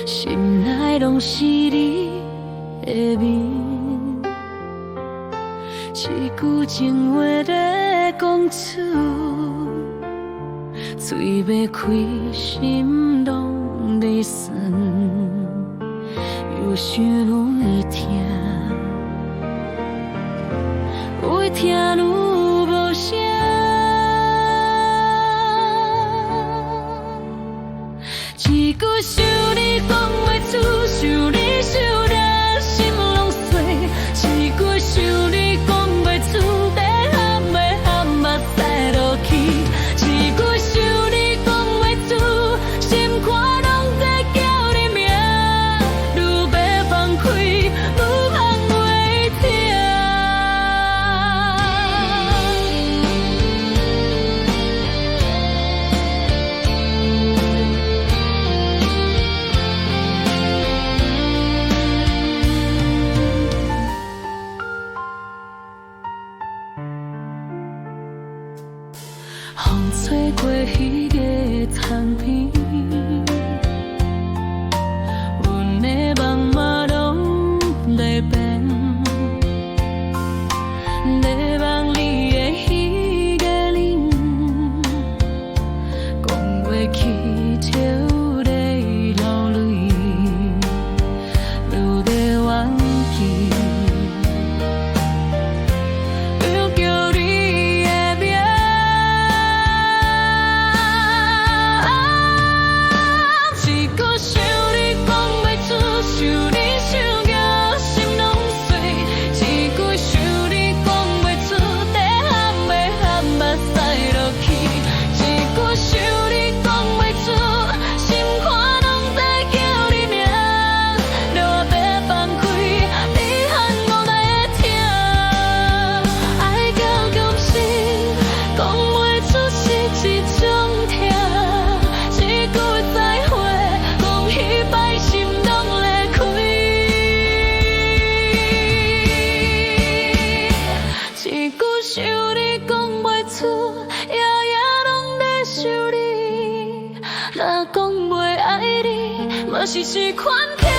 心內攏是你的面。一句情話欲講出，喙欲開，心攏咧酸，又想愈疼，愈疼愈無聲。一句想你講袂出，想你想得心攏碎。一句想你講袂出，欲喊欲喊目屎落去。一句想你講袂出，心肝攏在叫你名，愈欲放開，愈放袂疼。風吹過彼个窗邊，阮的夢嘛攏咧變，咧夢裡的彼个臉，講袂起就咧流淚，愈咧忘記。又叫你的名。一句想你講袂出，想你想到心攏碎。一句想你講袂出，欲喊欲喊目屎落去。一句想你講袂出，心肝攏在叫你名，予我欲放開，你喊我來會疼。愛到甘心，講袂出是一種疼。一句再會，講彼擺心攏咧開。一句想你講袂出，夜夜攏咧想你。若講袂愛你，嘛是一款疼。